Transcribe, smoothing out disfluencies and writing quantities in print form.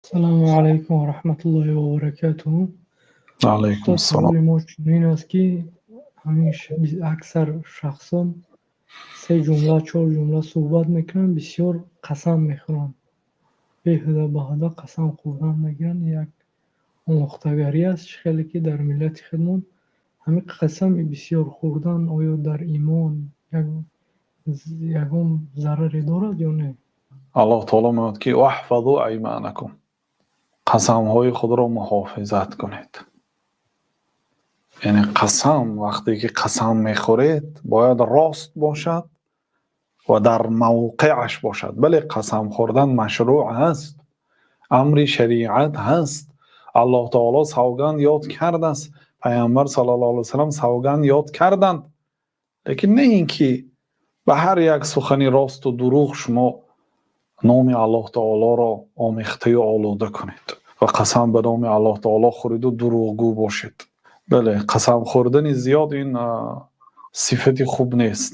Салому алайкум ва раҳматуллоҳи ва баракатуҳу. Алайкум Устод, ассалом. Саволи мо чунин аст, ки ҳамин аксар шахсон се ҷумла, чор ҷумла суҳбат мекунанд, бисёр қасам мехӯранд. Беҳуда баҳуда қасам хӯрдан мегиранд, як омӯхтагарӣ аст, чӣ хеле ки дар миллати худмон ҳамин қасами бисёр хӯрдан оё дар имон ягон зараре дорад ё не? Аллоҳ таоло мегӯяд, ки واحفظوا أيمانكم, қасамҳои худро муҳофизат кунед. Яъне қасам, вақте ки қасам мехӯред, бояд рост бошад ва дар мавқеаш бошад. Бале, қасам хӯрдан машрӯъ аст, амри шариат ҳаст. Аллоҳ таоло савганд ёд кардааст, Пайғамбар саллаллоҳу алайҳи васаллам савганд ёд карданд, лекин не ин ки ба ҳар як сухани росту дурӯғ шумо номи Аллоҳ таолоро омехтаю олуда кунед ва қасам ба номи Аллоҳ таоло хӯриду дурӯғгӯ бошед. Бале, қасам хӯрдани зиёд ин сифати хуб нест.